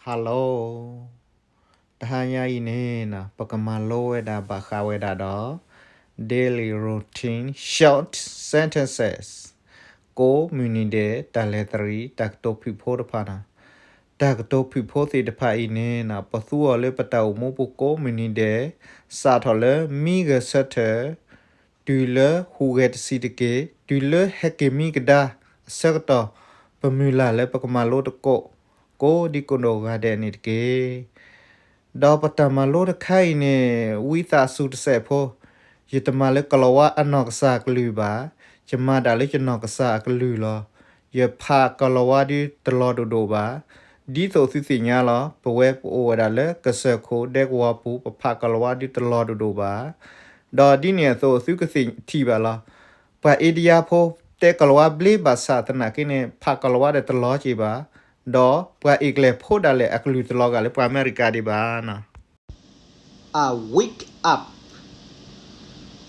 Hello, တဟါညါအံၤန့ၣ် ပကမၤလိဝဲဒၣ်ဘၣ်ဃးဝဲဒၣ်ဒီး Daily Routine Short Sentences ကိးမုၢ်နံၤဒဲး တၢ်လဲၤသရံး တၢ်ကတိၤဖုၣ်ဖိတဖၣ်န့ၣ်, တၢ်ကတိၤဖုၣ်ဖိသ့ၣ်တဖၣ်အံၤန့ၣ် ပသူအီၤလၢပတၢ်အိၣ်မူပူၤကိးမုၢ်နံၤဒဲး, စးထီၣ်လၢမံဂဲၤဆၢထၢၣ် တုၤလၢဟူးဂဲၤတဆံးတက့ၢ်, တုၤလၢဟဲက့ၤမံကဒါအဆၢကတီၢ်, ပမုၢ်လၢ်လၢပကမၤလိတကိး ကိးဒံကိးဒိၣ်ဂၤဒဲးန့ၣ်တက့ၢ်. ဒီးပတၢ်မၤလိတခါအံၤန့ၣ် ဝံသးစူၤတစဲးဖိ, ယတမၤလၢကလီၤဝါအနီၢ်ကစၢ်အကလုၢ်ဘၣ်, ယမၤဒၣ်လၢယနီၢ်ကစၢ်အကလုၢ်လီၤ. ယဖးကလီၤဝါဒုတလီၤဒိၣ်ဒိၣ်ဘၣ်. ဒ်သိးသုသ့ၣ်ညါလီၤ, ပဝဲပအိၣ်ဝဲဒၣ်လၢကစၢၢ်ခိၣ်ဒဲကဝီၤပူၤ ပဖးကလီၤဝါဒုတလီၤဒိၣ်ဒိၣ်ဘၣ်. ဒီးဒ်န့ၣ်အသိးသုကသ့ၣ်ထံၣ်ဘၣ်လီၤ. ပှၤအ့ဒယါဖိတဲကလီၤဝါဘျ့ဘၣ်ဆၣ်သနာ်က့န့ၣ် ဖးကလီၤဝါဒီးတလီၤက့ၤဘၣ်, ဒီးပှၤအ့ၣ်ကျဲၤဖိဒၣ်လဲာ်အကလုၢ်တလီၤဂာ်လၢပှၤအမဲရကၤဒံးဘၣ်နီၤ. I wake up.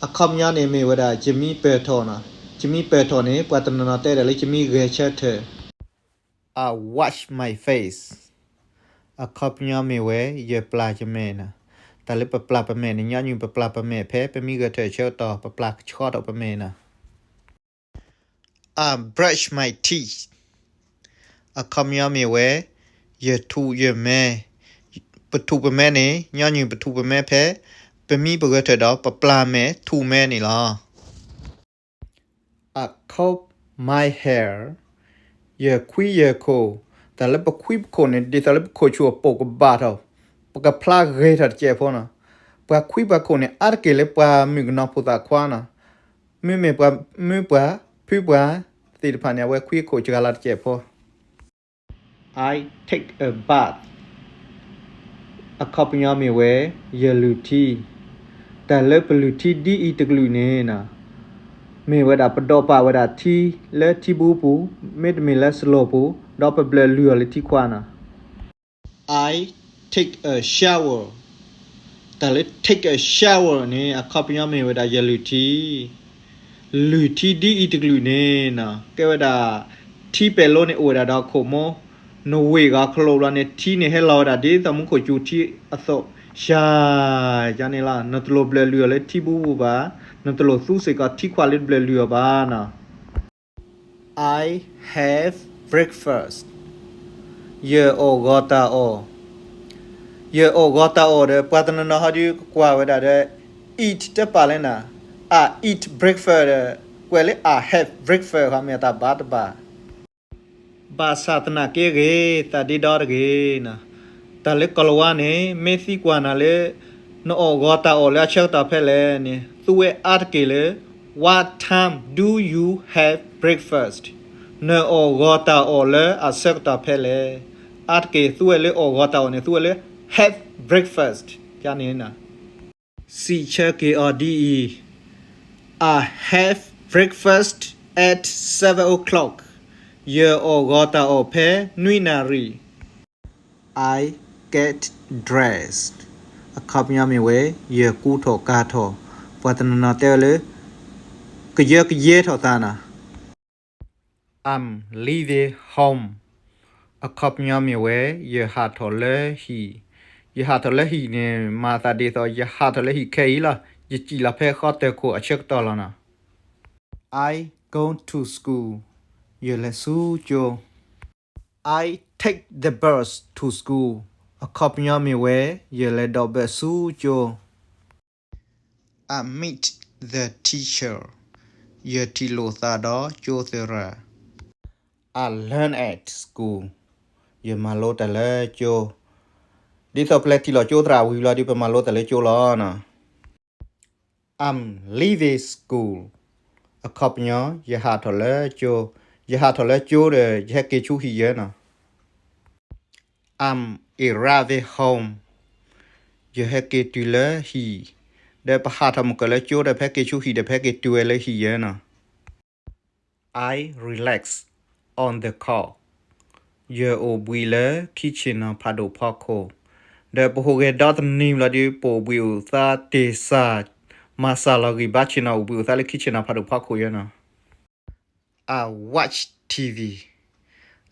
အခီပညီန့ၣ်မ့ၢ်ဝဲဒၣ် ယမံပၢၢ်ထီၣ်နီၤ. ယမံပၢၢ်ထီၣ်န့ၣ် ပှၤတနီၤနီၤတဲဒၣ်လၢယမံဂဲၤဆၢထၢၣ်. I wash my face. အခီပညီမ့ၢ်ဝဲ ယပျၢ်ယမဲာ်နီၤ. တၢ်လၢပပျၢ်ပမဲာ်န့ၣ် ညီနုၢ်ပပျၢ်ပမဲာ်ဖဲ ပမံဂဲၤဆၢထၢၣ်အဆၢကတီၢ် ပပျၢ်ကဆှီထီၣ်ပမဲာ်နီၤ. I brush my teeth. အခီပညီမ့ၢ်ဝဲ ယထူၣ်ယမဲာ်, ပထူၣ်ပမဲာ်န့ၣ် ညီနုၢ်ပထူၣ်ပမဲာ်ဖဲ ပမံပဂဲၤဆၢထၢၣ်ဒီး ပပျၢ်မဲာ်ထူၣ်မဲာ်န့ၣ်လီၤ. I comb my hair. ယခွံယခိၣ်, တၢ်လၢပခွံပခိၣ်န့ၣ် ဒ်သိးလၢပခိၣ်ဆူၣ်အပိာ်ကဘၣ်ထီၣ်, ပကဖျါဂဲၤထီၣ်တစဲးဖိနီၤ. ပှၤခွံပှၤခိၣ်န့ၣ် အါတက့ၢ်လၢပှၤမုၣ်ကနီၤဖိသၣ်ခွါနီၤ. မ့မ့ၢ်ပှၤမုၣ်ပှၢ်ဖုပှၢ်သ့ၣ်တဖၣ်န့ၣ် အဝဲခွံအခိၣ်စှၤလီၤတစဲးဖိ. I take a bath. အခီပညီမ့ၢ်ဝဲ ယလုၢ်ထံ. တၢ်လၢပလုၢ်ထံဒ်အံၤတကလုာ်န့ၣ် မ့ၢ်ဝဲဒၣ်ပဒိးပာ်ဝဲဒၣ်ထံလၢထံဘူပူၤ, မ့တမ့ၢ်လၢစလိၢ်ပူၤ, ဒီးပဘျၢၣ်လုၢ်အီၤလၢထံခွါနီၤ. I take a shower. တၢ်လၢ take a shower န့ၣ် အခီပညီမ့ၢ်ဝဲဒၣ်ယလုၢ်ထံ. လုၢ်ထံဒ်အံၤတကလုာ်န့ၣ် ကဲဝဲဒၣ် ထံပဲာ်လိန့ၣ်အိၣ်ဝဲဒၣ်ဒီးခိၣ်မိ, နဝ့ၢ်ဂီၤခလိာ်ဘျီန့ၣ် ထံန့ၣ်ဟဲလီၤဝဲဒၣ်ဒ်သိးမူခိၣ်စူၤထံအသိး, ယၤန့ၣ်လီၤ. နတလိၣ်ဘျၢၣ်လုၢ်အီၤလၢထံဘူပူၤဘၣ်, နတလိၣ်သူစ့ၢ်ကီးထံခွါလၢတဘျၢၣ်လုၢ်အီၤဘၣ်နီၤ. I have breakfast. ယအီၣ်ဂီၤတၢ်အီၣ်. ယအီၣ်ဂီၤတၢ်အီၣ်ဒီး ပှၤတနီၤနီၤဟီဒုးကကွၢ်ဝဲဒၣ်ဒီး eat တပာ်လဲၣ်နီၤ. I eat breakfast ဒီး ကွဲးလၢ I have breakfast ဃီမ့ၢ်တၢ်ဘၣ်တဘၣ်. ဘၣ်ဆၣ်သနာ်က့ဂ့ၤ သးဒ့ဒီတဂ့ၤနီၤ. တၢ်လၢကလီၤဝါန့ၣ် မ့ၢ်သံကွၢ်နၤလၢ နအီၣ်ဂီၤတၢ်အီၣ်လၢအဆၢကတီၢ်ဖဲလဲၣ်န့ၣ် သူဝဲအါတက့ၢ်လၢ What time do you have breakfast? နအီၣ်ဂီၤတၢ်အီၣ်လၢအဆၢကတီၢ်ဖဲလဲၣ်. အါတက့ၢ်သူဝဲလၢအီၣ်ဂီၤတၢ်အီၣ်န့ၣ် သူဝဲလၢ have breakfast ယၤန့ၣ်နီၤ. စံးဆၢက့ၤအီၤဒ်အံၤ, I have breakfast at seven o'clock. ယအီၣ်ဂီၤတၢ်အီၣ်ဖဲနွံနၣ်ရံၣ်. I get dressed. အခီပညီမ့ၢ်ဝဲ ယကူထီၣ်ကၤထီၣ်, ပှၤတနီၤနီၤတဲဝဲလၢ ကယၢကယဲထီၣ်သးနီၤ. I'm leaving home. အခီပညီမ့ၢ်ဝဲ ယဟးထီၣ်လၢဟံၣ်. ယဟးထီၣ်လၢဟံၣ်န့ၣ် မၤသးဒ်သိး ယဟးထီၣ်လၢဟံၣ်ခဲအံၤလီၤ. ယစံၣ်လီၤဖဲဃီတၢၢ်ခိၣ်အဆၢကတီၢ်လီၤနီၤ. I go to school. ယလဲၤဆူကၠိ. I take the bus to school. အခီပညီမ့ၢ်ဝဲ ယလဲၤဒိးဘၢၣ်ဆူကၠိ. I meet the teacher. ယထံၣ်လိာ်သးဒီးကၠိသရၣ်. I learn at school. ယမၤလိတၢ်လၢကၠိ. ဒ်သိးပလဲၤထံၣ်လိာ်ကၠိသရၣ်ဝံၤလီၤဒီး ပမၤလိတၢ်လၢကၠိလီၤနီၤ. I'm leaving school. အခီပညီ ယဟးထီၣ်လၢကၠိ. ယဟးထီၣ်လၢကၠိဒီး ယဟဲက့ၤဆူဟံၣ်ယဲနီၤ. I'm arriving home. ယဟဲက့ၤတုၤလၢဟံၣ်. ဒီးပဟးထီၣ်မုၢ်ကၢၢ်လၢကၠိဒီး ပဟဲက့ၤဆူဟံၣ်ဒီး ပဟဲက့ၤတုၤဝဲလၢဟံၣ်ယဲနီၤ. I relax on the couch. ယအိၣ်ဘှံးလၢ kitchen နီၤဖးဒိၣ်ဖီခိၣ်. ဒီးပဟူးဂဲၤဒီတနံၤဘျီဒီး ပအိၣ်ဘှံးအိၣ်သါတ့ၢ်စၢ် မၤစၢ်လီၤဂံၢ်ဘါဆ့ၣ်နီၤ အိၣ်ဘှံးအိၣ်သါလၢ kitchen နီၤဖးဒိၣ်ဖီခိၣ်ယဲနီၤ. I watch T V.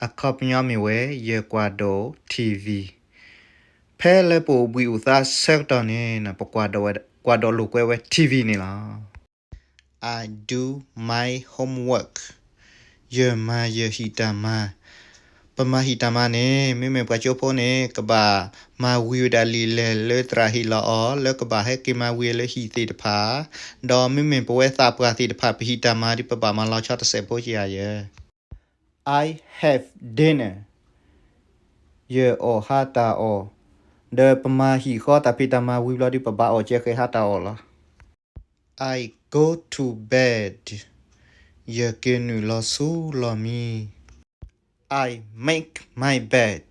အခီပညီမ့ၢ်ဝဲ ယကွၢ်ဒိး ထံၣ်ဝံၣ်. ဖဲလၢပအိၣ်ဘှံးအိၣ်သါဆၢကတီၢ်န့ၣ် ပကွၢ်ဒိးလိာ်ကွဲဝဲ ထံၣ်ဝံၣ် န့ၣ်လီၤ. I do my homework. ယမၤယဟံၣ်တၢ်မၤ. ပမၤဟံၣ်တၢ်မၤန့ၣ် မ့မ့ၢ်ပှၤကၠိဖိန့ၣ် ကဘၣ်မၤဝံၤဝဲဒၣ်လံာ်လဲၢ်လၢသရၣ်ဟ့ၣ်လီၤအီၤ လၢကဘၣ်ဟဲက့ၤမၤဝံၤလၢဟံၣ်သ့ၣ်တဖၣ်, ဒီးမ့မ့ၢ်ပဝဲသးပှၢ်သ့ၣ်တဖၣ် ပဟံၣ်တၢ်မၤဒီး ပဘၣ်မၤလီၤဆီတစဲးဖိကယၤယဲ I have dinner. ယအီၣ်ဟါတၢ်အီၣ်, ဒီးပမၤဟံၣ်ဃီတၢ်ဖံးတၢ်မၤဝံၤဘျီဒီး ပဘၣ်အီၣ်ကဲဃဲၤဟါတၢ်အီၣ်လီၤ. I go to bed. ယက့ၤနုာ်လီၤဆူလီၢ်မံ. I make my bed.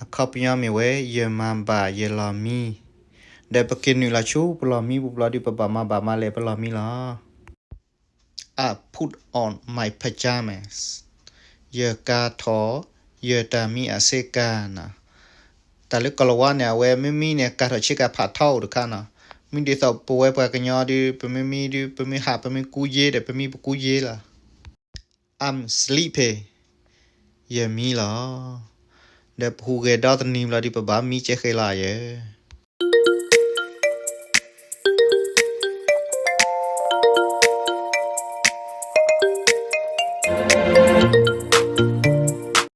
အခီပညီမ့ၢ်ဝဲ ယမၤဘၣ်ယလီၢ်မံ. ဒီးပက့ၤနုာ်လီၤဆူပလီၢ်မံပူၤဘျီဒီး ပဘၣ်မၤဘၣ်မၤလဲၣ်ပလီၢ်မံလီၤ. I put on my pajamas. ယကၤထီၣ်ယတၢ်မံအဆ့ကၤနီၤ. တၢ်လၢကီၢ်လၤဝါန့ၣ် အဝဲမ့မံန့ၣ် ကၤထီၣ်ဆ့ကၤဖးထီအိၣ်တခါနီၤ. မ့ၢ်ဒ်သိးပဝဲပှၤကညီဒီး ပမ့မံဒီး ပမ့ၢ်ဟးပမ့ၢ်ကူယ့ဒီး ပမံပကူယ့လီၤ. I'm sleepy. ယမံလီၤ. ဒီးပဟူးဂဲၤဒီတနံၤဘျီဒီး ပဘၣ်မံကဲဃဲၤလီၤယဲ